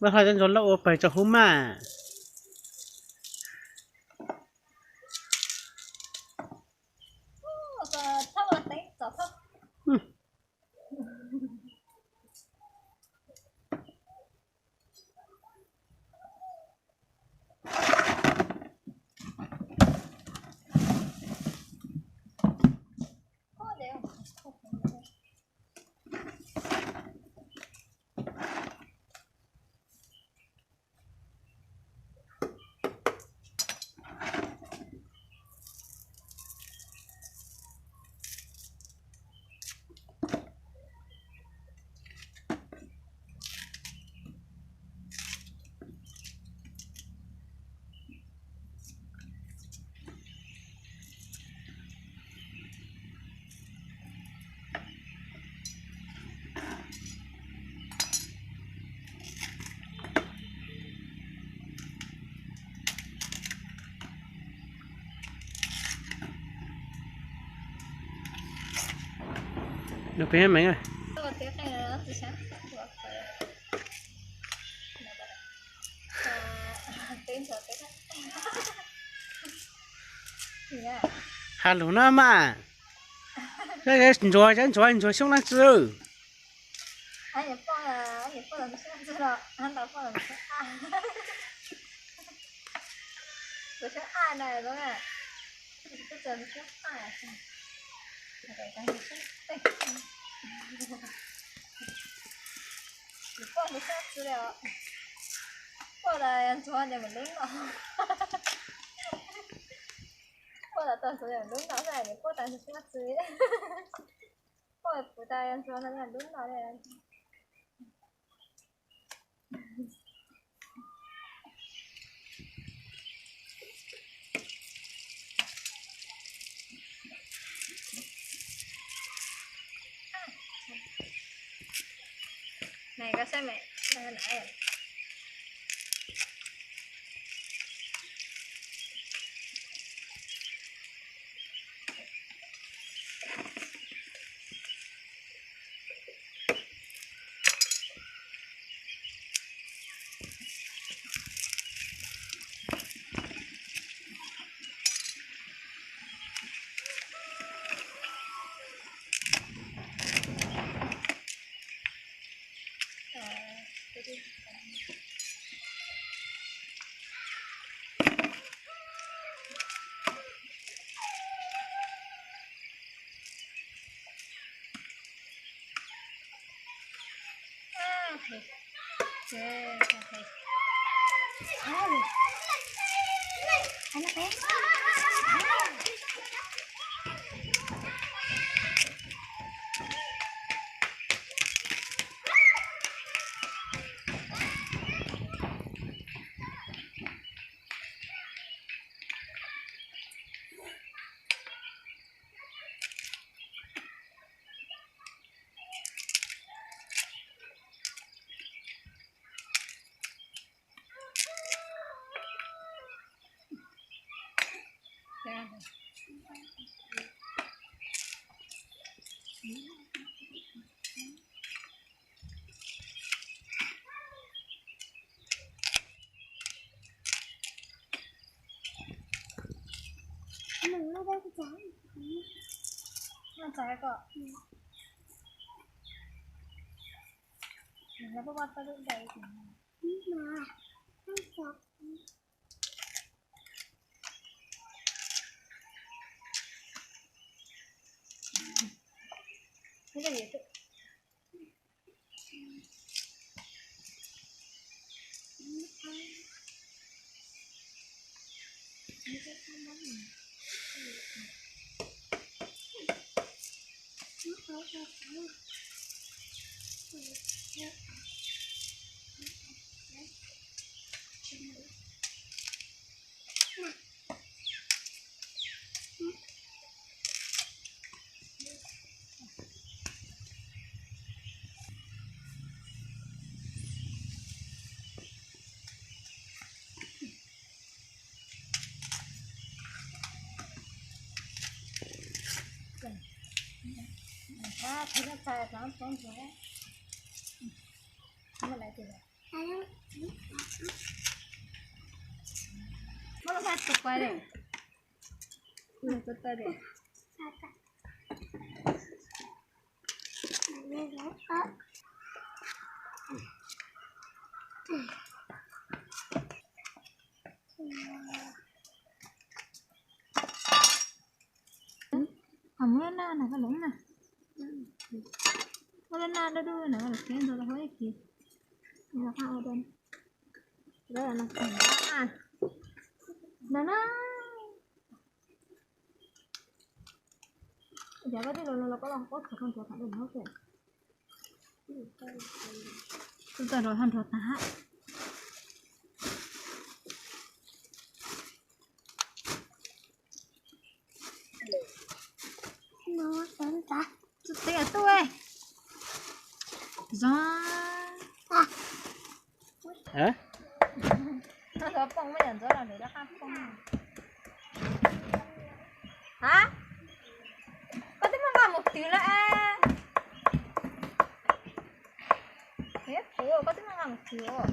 Vaj hlob cov ntsuag loj ua pawg tsaus huv mas. Nws pem me. Has lus no mas. Ntsuag, ntsuag, ntsuag xyoob dab tsi? Kuaj ntsuag xyoob txwv li os. Kuaj tas ntsuag ces mus lub no. Kuaj tas ntsuag ces lub no xwb, kuaj tas ntsuag xyoob txwv. Kuaj puv tas ntsuag no lub no li. Này, koj xếp mẹ. Muab lub phaj tus quai li. Tus quai li. Ho muab lub naj na koj lub na. Muab lub naj dub dub na koj lub kiag ntawd los ua ib kis. Ntawd na. Yog koj tij los los koj los ua khav koj nrov tham dej no. Tub toj rau haj nrov tag. Tub teb tub zoo. Hab, koj twb muab yam ntxuav los lwm lub qab poob. Hab, koj twb muab nqa mus twg lawm es? Eb, koj twb muab nqa mus twg os?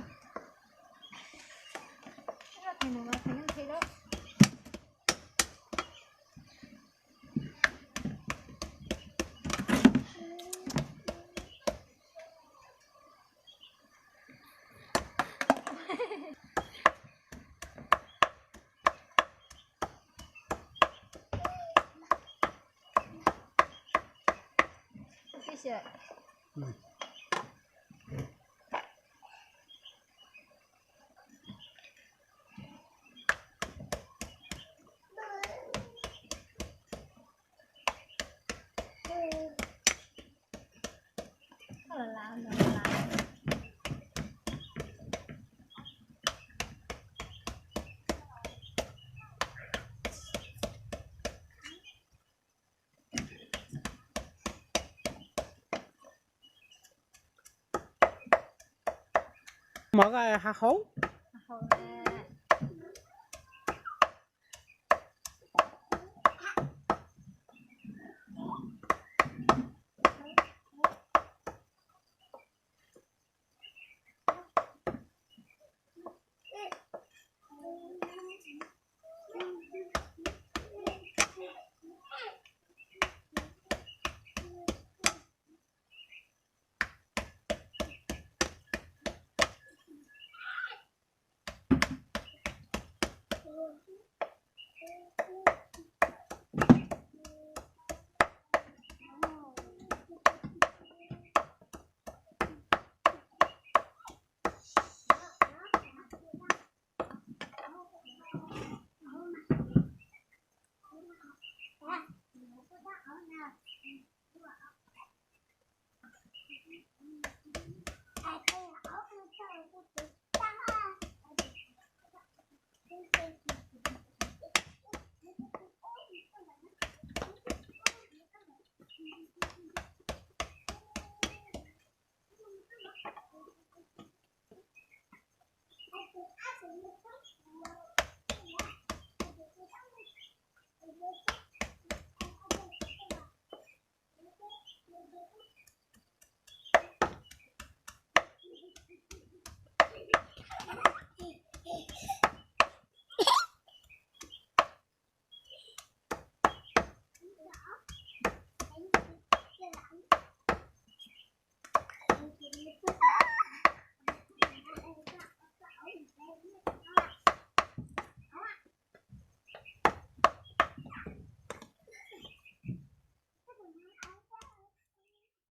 Mov ko hav hauv. Hav hauv.